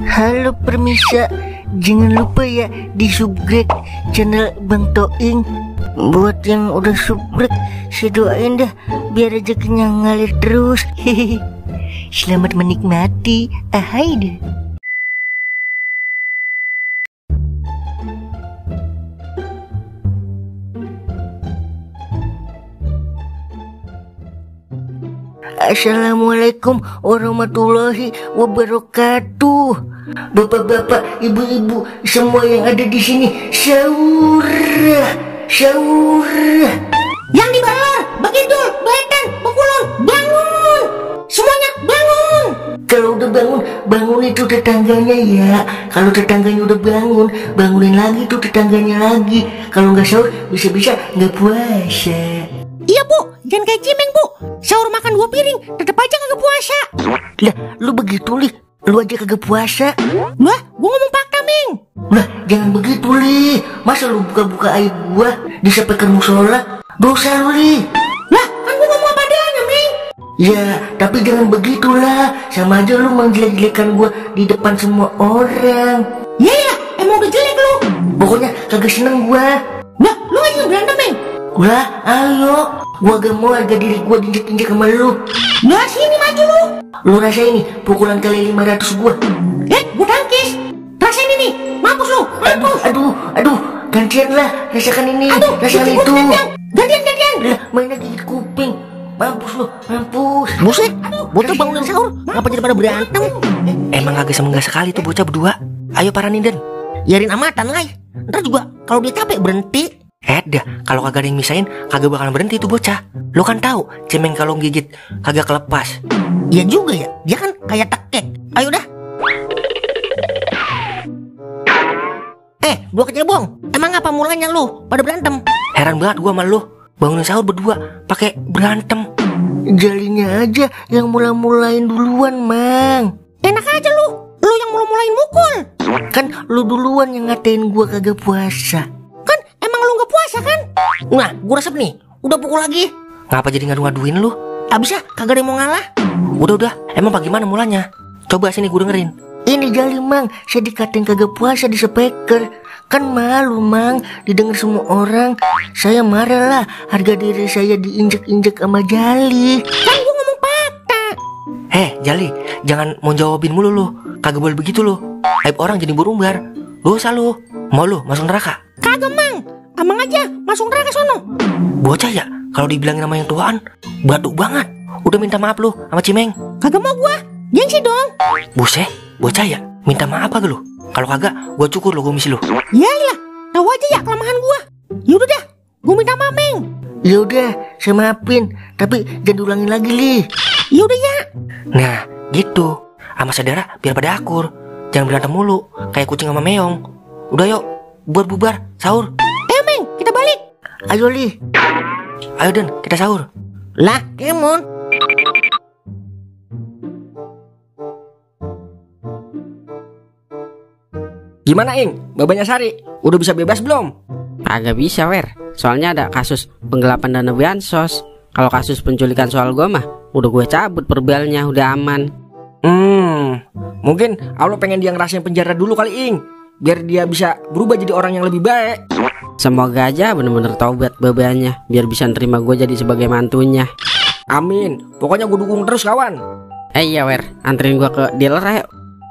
Halo permisa, jangan lupa ya di subscribe channel Bang Toing. Buat yang udah subscribe, saya doain dah biar rezekinya ngalir terus. Hehehe. Selamat menikmati. Ahai deh. Assalamualaikum warahmatullahi wabarakatuh. Bapak-bapak, ibu-ibu, semua yang ada di sini sahur, sahur. Yang di bawah, begitu, Beten, Bekulun, bangun. Semuanya bangun. Kalau udah bangun, bangun itu tetangganya ya. Kalau tetangganya udah bangun, bangunin lagi tuh tetangganya lagi. Kalau nggak sahur, bisa-bisa nggak puasa. Iya bu, jangan kayak Cimeng bu. Sahur makan 2 piring, tetep aja kagak puasa. Lah, lu begitu Li, lu aja kagak puasa. Lah, gua ngomong fakta Meng. Lah, jangan begitu Li. Masa lu buka-buka aib gua di speaker musola? Dosa lu Li. Lah, kan gua ngomong apa adanya Meng. Ya, tapi jangan begitulah. Sama aja lu menjelek-jelekan gua di depan semua orang. Ya, emang udah jelek lu. Pokoknya kagak seneng gua. Lah, lu aja yang berantem Meng. Lah, ayo. Gua gak mau harga diri gua diinjek-injek sama lu. Nah, sini maju lu. Lu rasain nih pukulan kali 500 gua. Gua tangkis. Rasain ini, mampus lu. Mampus. Aduh, gantian lah. Rasakan ini, Aduh, rasakan itu. Gantian. Lah, mainnya gigit kuping. Mampus lu, mampus. Buset, bocah bangunin sahur. Ngapa jadi pada berantem? Emang agak semenggak sekali tuh bocah berdua. Ayo paranin Den. Yarin amatan lah. Ntar juga kalau dia capek berhenti. Dah, kalau kagak ada yang misain, kagak bakalan berhenti tuh bocah. Lu kan tahu, Cimeng kalau gigit kagak kelepas. Iya juga ya, dia kan kayak tekek. Ayo dah. Gua kecebong. Emang apa mulanya lu pada berantem? Heran banget gua sama lu. Bangunin sahur berdua pakai berantem. Jalinya aja yang mulain duluan, Mang. Enak aja lu. Lu yang mulain mukul. Kan lu duluan yang ngatain gua kagak puasa. Kan emang lu nggak puasa kan? Nah, gua resep nih. Udah pukul lagi. Ngapa jadi ngadu-ngaduin lu? Abis ya, kagak ada yang mau ngalah. Udah, emang bagaimana mulanya? Coba sini gua dengerin. Ini Jali Mang, saya dikatain kagak puasa di speaker. Kan malu Mang, didengar semua orang. Saya marah lah, harga diri saya diinjek-injek sama Jali. Kan gua ngomong fakta. Jali, jangan mau jawabin mulu lu. Kagak boleh begitu lu. Aib orang jadi burumbar. Dosa lu. Mau lu masuk neraka? Kagak Mang, amang aja masuk neraka sono. Bocah ya, kalau dibilangin sama yang tuaan, batuk banget. Udah minta maaf lu sama Cimeng. Kagak mau gua, gengsi dong. Buset, bocah ya, minta maaf kagak lu? Kalau kagak, gua cukur lu komisi lu. Yalah, tahu aja ya kelemahan gua. Yaudah dah, gua minta maaf Meng. Yaudah, saya maafin, tapi jangan diulangin lagi Li. Yaudah ya. Nah, gitu. Sama saudara biar pada akur. Jangan berantem mulu, kayak kucing sama meong. Udah yuk, buat bubar, sahur. Ayo Meng, kita balik. Ayo Li. Ayo Den, kita sahur. Lah, kemon. Gimana Ing? Babanya Sari? Udah bisa bebas belum? Agak bisa Wer. Soalnya ada kasus penggelapan dana bansos. Kalau kasus penculikan soal gua mah udah gue cabut perbelnya, udah aman. Mungkin Allah pengen dia ngerasain penjara dulu kali Ing, biar dia bisa berubah jadi orang yang lebih baik. Semoga aja bener-bener taubat babanya, biar bisa nerima gue jadi sebagai mantunya. Amin. Pokoknya gue dukung terus kawan. Iya Wer, anterin gue ke dealer ayo.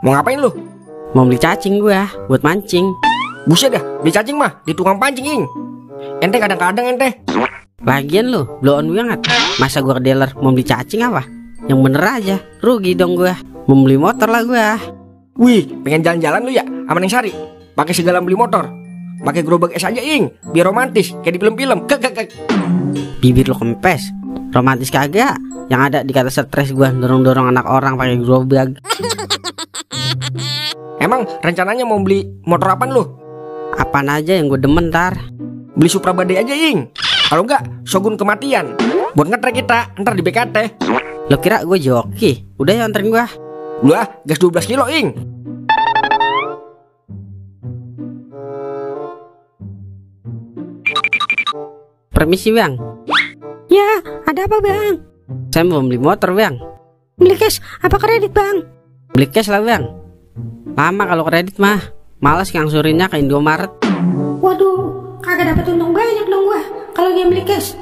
Mau ngapain lu? Mau beli cacing gue buat mancing. Buset dah, beli cacing mah di tukang pancing Ing. Ente kadang-kadang ente. Lagian lu, blow on banget. Masa gue ke dealer mau beli cacing apa? Yang bener aja, rugi dong gue. Mau beli motor lah gue. Wih, pengen jalan-jalan lu ya sama Neng Sari? Pakai segala beli motor. Pakai gerobak es aja Ing, biar romantis kayak di film-film. Bibir lo kempes. Romantis kagak. Yang ada di kata stres gue dorong-dorong anak orang pakai gerobak. Emang rencananya mau beli motor apaan lu? Apaan aja yang gue demen ntar. Beli Supra Badai aja Ing. Kalau enggak, Shogun Kematian. Buat ngetrek kita, ntar di BKT. Lo kira gue joki? Udah ya anterin gue. Udah, gas 12 kilo Ing. Permisi bang. Ya, ada apa bang? Saya mau beli motor bang. Beli cash apa kredit bang? Beli cash lah bang. Lama kalau kredit mah. Males ngangsurinnya ke Indomaret. Waduh, kagak dapet untung banyak dong gua kalau dia beli cash.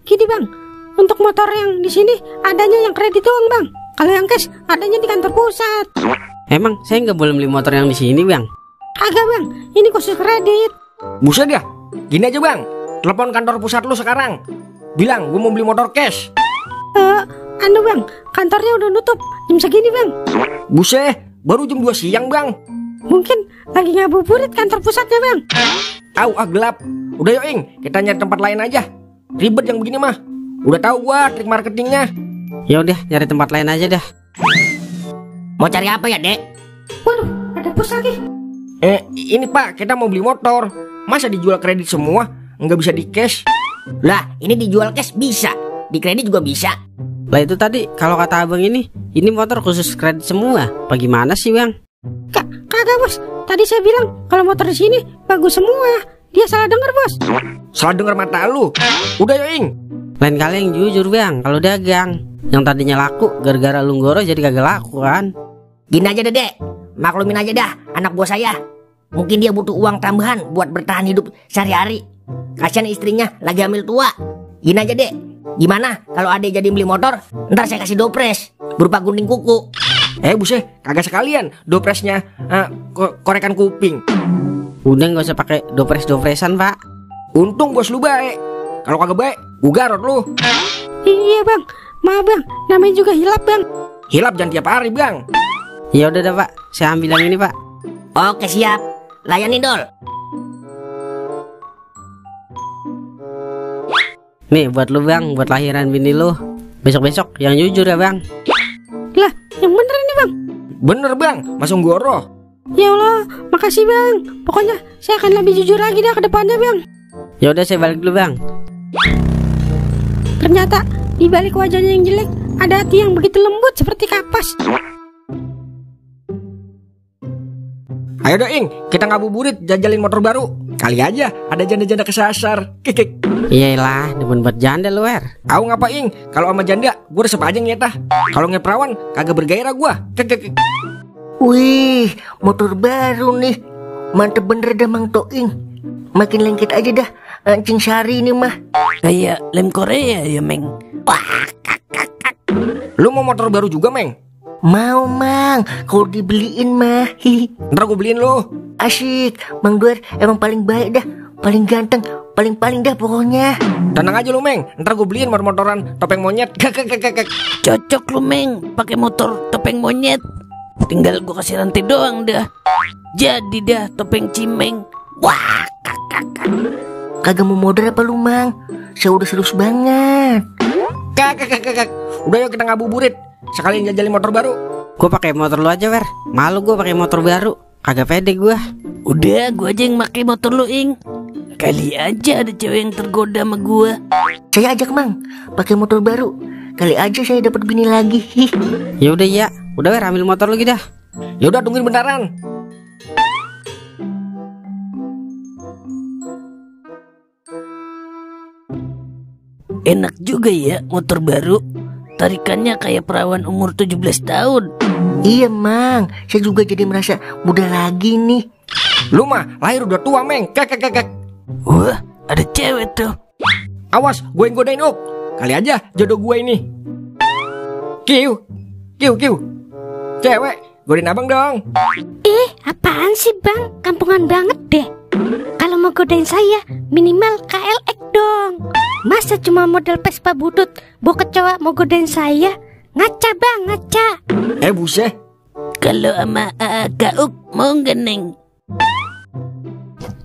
Gini bang, untuk motor yang di sini adanya yang kredit doang bang. Kalau yang cash adanya di kantor pusat. Emang saya nggak boleh beli motor yang di sini bang? Kagak bang, ini khusus kredit. Buset ya. Gini aja bang, telepon kantor pusat lu sekarang. Bilang gue mau beli motor cash. Anu bang, kantornya udah nutup jam segini bang. Buset, baru jam 2 siang bang. Mungkin lagi ngabuburit kantor pusatnya bang. Gelap. Udah yuk Ing, kita nyari tempat lain aja. Ribet yang begini mah. Udah tahu gua trik marketingnya. Ya udah, nyari tempat lain aja dah. Mau cari apa ya, Dek? Waduh, ada pos lagi. Ini Pak, kita mau beli motor. Masa dijual kredit semua? Nggak bisa di cash? Lah, ini dijual cash bisa, di kredit juga bisa. Lah itu tadi, kalau kata abang ini motor khusus kredit semua. Bagaimana sih bang? Kagak bos, tadi saya bilang kalau motor di sini bagus semua. Dia salah dengar bos. Salah dengar mata lu. Udah yuk Ing. Lain kali yang jujur bang, kalau dagang. Yang tadinya laku, gara-gara lu ngoro jadi kagak laku kan. Gini aja Dek, maklumin aja dah anak buah saya. Mungkin dia butuh uang tambahan buat bertahan hidup sehari-hari. Kasian istrinya lagi hamil tua. Gini aja Dek, gimana kalau adek jadi beli motor, ntar saya kasih dopres berupa gunting kuku. Buset, kagak sekalian dopresnya korekan kuping. Udah nggak usah pakai dopresan pak. Untung bos lu baik. Kalau kagak baik, gua garot lu. Iya bang, maaf bang, namanya juga hilap bang. Hilap jangan tiap hari bang. Ya udah dah pak, saya ambil yang ini pak. Oke siap, layani Dol. Nih buat lu bang, buat lahiran bini lu. Besok-besok yang jujur ya bang. Lah, yang bener ini bang. Bener bang, masuk goro. Ya Allah, makasih bang. Pokoknya saya akan lebih jujur lagi dah ke depannya bang. Ya udah saya balik dulu bang. Ternyata di balik wajahnya yang jelek ada hati yang begitu lembut seperti kapas. Ayo dong Ing, kita ngabuburit jajalin motor baru. Kali aja ada janda-janda kesasar. Kikik. Iyalah, demen buat janda lu wer. Ngapa Ing? Kalau sama janda, gue resep aja ngetah. Kalau ngeperawan, kagak bergairah gue. Kikik. Wih, motor baru nih. Mantep bener dah Mang Toing. Makin lengket aja dah Cing Sari ini mah. Kayak lem Korea ya Meng. Wah, Lu mau motor baru juga Meng? mau Mang, kalau dibeliin mah. Ntar gue beliin lu. Asik, Mang Duer emang paling baik dah. Paling ganteng, paling dah pokoknya. Tenang aja lu Meng, ntar gue beliin motor-motoran topeng monyet. Cocok lu Meng, pakai motor topeng monyet. Tinggal gua kasih rantai doang dah. Jadi dah topeng cimeng. Wah, kagak mau modal apa lu Mang? Saya udah serius banget. Kak. Udah yuk kita ngabuburit. Sekalian jajalin motor baru. Gue pakai motor lu aja wer. Malu gue pakai motor baru. Kagak pede gue. Udah gua aja yang pakai motor lu Ing. Kali aja ada cewek yang tergoda sama gua. Saya ajak Mang, pakai motor baru. Kali aja saya dapat bini lagi. Ya udah ya. Udah wer, ambil motor lu gitu dah. Ya udah tungguin bentaran. Enak juga ya motor baru. Tarikannya kayak perawan umur 17 tahun. Iya Mang, saya juga jadi merasa muda lagi nih. Lu mah lahir udah tua Meng. Kak. Wah, ada cewek tuh. Awas, gue yang godain Up. Kali aja jodoh gue ini. Kiu. Cewek, godain abang dong. Apaan sih bang? Kampungan banget deh. Kalau mau godain saya, minimal KLX dong. Masa cuma model Vespa butut, bawa kecoa mau godain saya? Ngaca bang, ngaca. Buset. Kalau sama Gauk mau nggak Neng?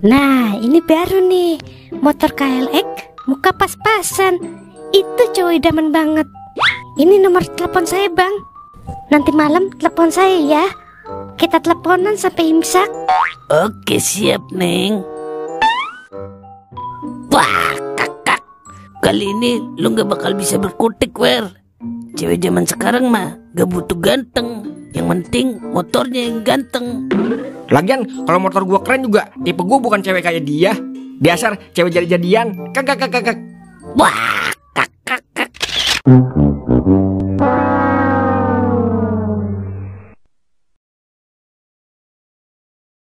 Nah, ini baru nih, motor KLX, muka pas-pasan. Itu cowok idaman banget. Ini nomor telepon saya bang. Nanti malam telepon saya ya. Kita teleponan sampai imsak. Oke siap Neng. Wah kakak, kali ini lu gak bakal bisa berkutik wer. Cewek zaman sekarang mah gak butuh ganteng. Yang penting motornya yang ganteng. Lagian kalau motor gue keren juga, tipe gue bukan cewek kayak dia. Dasar cewek jadi-jadian. Kak. Wah kakak.